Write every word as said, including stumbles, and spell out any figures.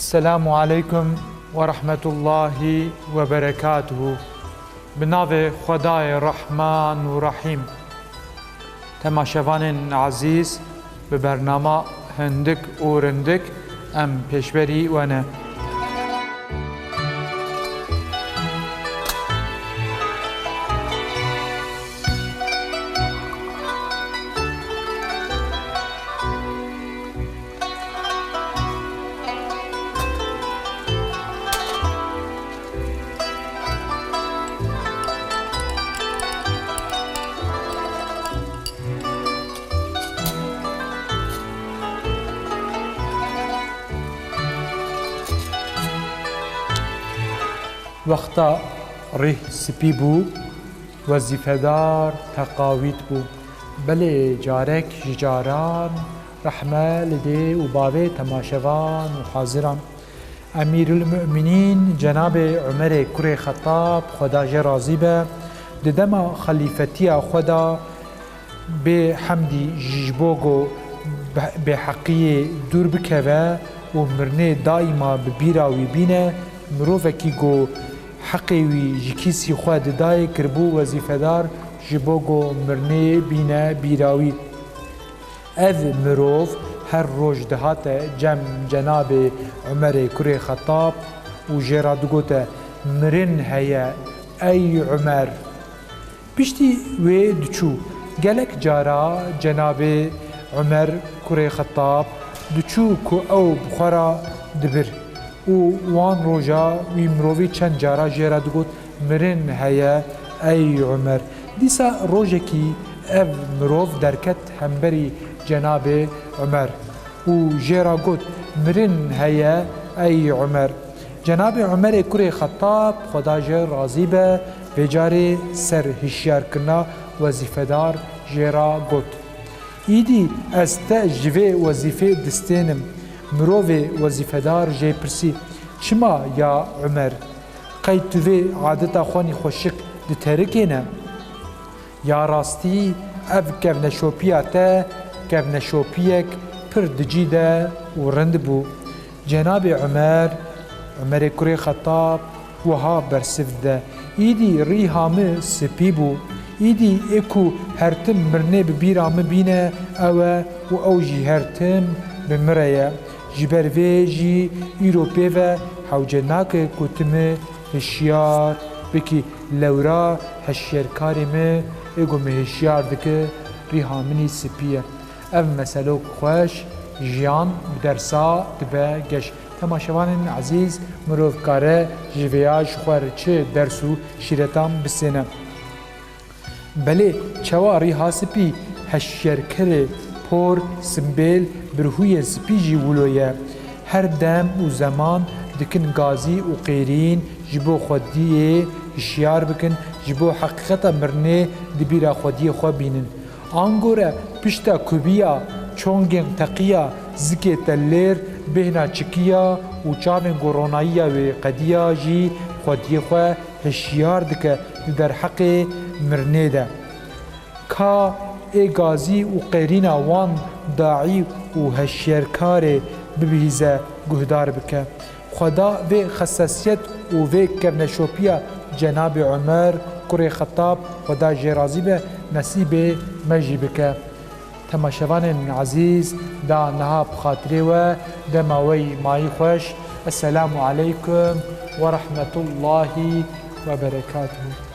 Selamu aleykum ve rahmetullahi ve berekatuhu. Bi navê Xwedayê Rehman û Rehîm. Temaşevanên ezîz, bi bernama Hindik û Rindik em pêşberî we ne. Wexta rîh spî bû, wezîfedar teqawît bû. Belê carek ji caran rehme li dê û bavê temaşevan û haziran. Emîrulmumînîn Cenabê Umerê kurê Xetab, Xweda jê razî be, di dema xelîfetiya xwe de bê hemdî ji bo ku be-, bêheqiyê dûr bikeve û mirinê daîma bi bîra wî bîne, mirovekî ku heqê wî ji kîsî xwe didayê kiribû wezîfedar ji bo ku mirinê bîne bîra wî. Ev mirov her roj dihate cem Cenabê Umerê kurê Xetab û jê re digote, "Mirin heye, ey Umer." Piştî wê diçû. Gelek cara Cenabê Umer kurê Xetab diçû ku ew bi xwe re dibir û wan roja wî mirovî çend cara jê re digot, "Mirin heye, ey Umer." Dîsa rojekî ev mirov derket hemberî Cenabê Umer û jê re got, "Mirin heye, ey Umer." Cenabê Umerê kurê Xetab, Xweda jê razî be, vê carê ser hişyarkirina wezîfedar jê re got, "Îdî ez te ji vê wezîfê distênim." Mirovê wezîfedar jê pirsî, "Çima ya Umer? Qey tu vê adeta xwe nîxweşik diterikêne?" Ya rastî, ev kevneşopiya te kevneşopiyek pir di cî de û rind bû. Cenabê Umer, Umerê kurê Xetab, wiha bersiv dide, "Îdî rîha min spî bû. Îdî ê ku her tim mirinê bi bîra min bîne ew e û ew jî her tim bi min re ye. Ji ber vê jî îro pê ve hewce nake ku tu min hişyar bikî." Lewra heşyarkarê min ê ku min hişyar dike, rîha min î spî ye. Ev meselok xweş, jiyan bi dersa dibe geş. Temaşevanên ezîz, mirov kare ji vêya ji xwe re çi ders û şîretan bistêne. Belê, çawa rîha spî, heşyarkerê por, simbêl, birhûyên spî jî wilo ye. Her dem û zeman dikin gazî û qêrîn ji bo xwediyê hişyar bikin, ji bo heqîqeta mirinê di bîra xwediyê xwe bînin. Angore pişta kubiya, çongên teqiya, zikê telêr, bêhna çikiya û çavên ku ronayiya wê qediya jî xwediyê xwe hişyar dike di derheqê mirinê de. Ka ê gazî û qêrîna wan daî û heşyarkarê bibihîze guhdar bike. Xweda vê xesesiyet û vê kevneşopiya Cenabê Umer kurê Xetab, Xweda jê razî be, nesîbê me jî bike. Temaşevanên ezîz, da niha bi xatirê we, dema we yî mayî xweş. Esselamu aleykum ve rahmetullahi ve berekatuhu.